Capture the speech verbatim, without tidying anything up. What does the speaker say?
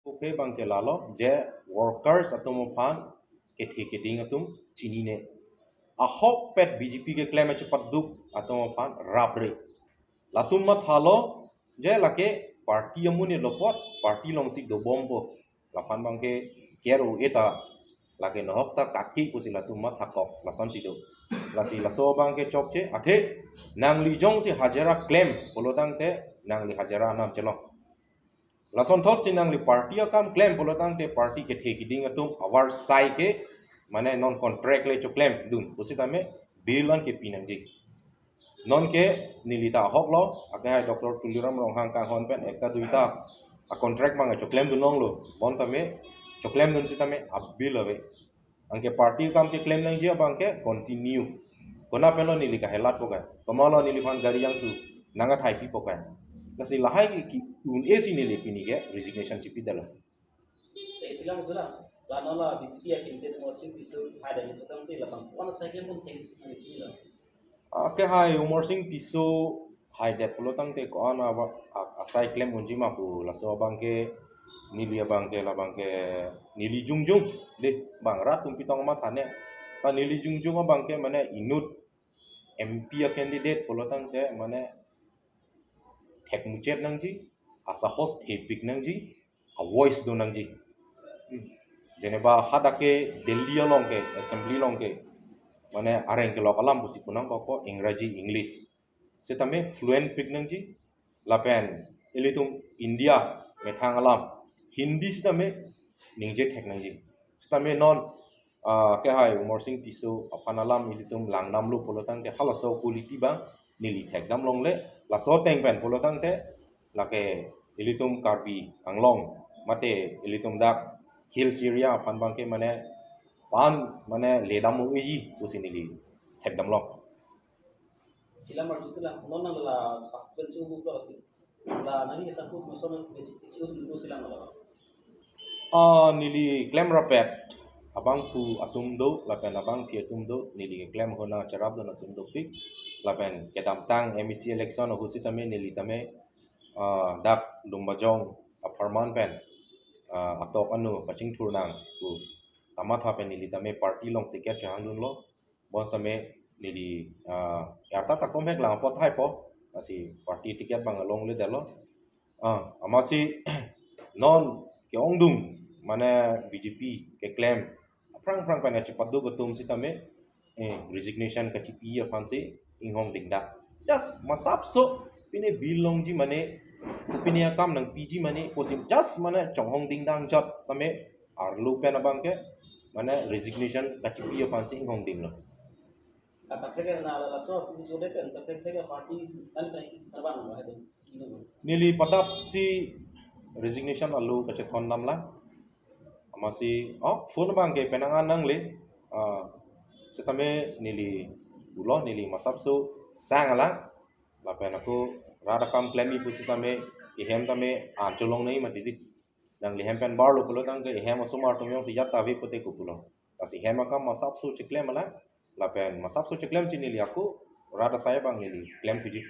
Kopi abang ke lalo je workers atum aphan kethe keding atum chinine. Ahokpet B J P keklem achepaduk atum aphan rapre. Latum mathalo je lake party amonit lo apot party alongsi dobompo. Laphan abang ke kero eta lake nohok ta katki pusi latum mathakok lasonsi do. Lasi laso abang ke chokche athe nangli jongsi hajira klem pulotangte nangli hajira anam chelong. Lasonthotsi nangli party akam klem pulotangte party kethe keding atum avarsai ke mane non contract le choklemdun pusitame bill an kepi nangji. Nonke neli ta ahok lo, akehai Doctor Tuliram Ronghang kanghon pen ekta duita a contract abang choklemdun longlo. Bontame choklemdun sitame a bill ave. Anke party akam keklem nangji abang ke continue. Konat pen lo neli kahelatpo ke? Komat lo neliphan gari yang tu nang athai pipo ke? Lasi lahai ke ki un-e si neli pini ke resignation chipidetlo. Sesi lang tu la. La non la B J P a candidate Amarsing Tisso haidet pulotangte labang ko-an asai klem pon thengsi nang chini la. Akehai Amarsing Tisso haidet pulotangte ko-an aba-, a-, asai klem unji ma pu laso abang ke neli abang ke labang ke neli jongjong de bang rat tum pitong mathane. Ta neli jongjong abang ke mane inut M P a candidate pulotangte mane thekmuchot nangji, asahos thepik nangji, a voice do nangji. Jeneba hadak ke Delhi along ke, assembly along ke, mane areng kelok alam pusi punangkok ko Ingraji, English. Sitame fluent pik nangji, lapen ilitum India methang alam, Hindi sitame ningje thek nangji. Sitame non, ah, akehai Amarsing Tisso aphan alam ilitum langdamlo pulotangte halaso quality abang neli thekdam longle, laso ateng pen pulotangte lake ilitum Karbi Anglong mate ilitum dak hills area aphan abang ke mane pan mane ledam unji pusi neli thekdam long. Sila marjutu lang, non nang la pak bensu bu lo si. La nang ni sangkut muson bensu tu silang lo. Ah, neli klem rapet abangphu atum do, lapen abangpi atum do, neli keklem ahut nangcherapdun atum dopik, lapen kedamtang M A C election ahut sitame neli tame, ah, dak Lumbajong apharman pen, ah, atok anu pachingthur nang pu kamatha pen neli tame party along ticket chohangdunlo. Bonsitame neli, ah, arta ta komhek lang apot haipo, lasi party ticket abang alongledetlo. Ah, amatsi non ke-ongdung mane B J P keklem aphrang aphrang pen kachepaduk atum sitame, eh, resignation kachipi aphansi inghong dingdak. Just masapso pine bill longji mane, pine akam nangpiji mane pusi just mane chonghong dingdang jot tame arlo pen abang ke mane resignation kachipi aphansi inghong dinglo. Kata kre na la so pu jode pen ta kre kre party kan kan abang lo hai do. Neli padap si resignation alo kachethondam lang. Amatsi, oh, phone abang ke penang an nangle. Ah, sitame neli pulo neli masapso sang alang. Lapen ako rat akam klemji pusitame ihem tame an cholong nangji mati di. Nangli hem pen barlo pulotangte ihem asomar atum jongsi jat ta ave pute ko pulo. Lasi hem akam masapso cheklem alang. Lapen masapso cheklemsi neli ako rat asai abang neli klemthuji.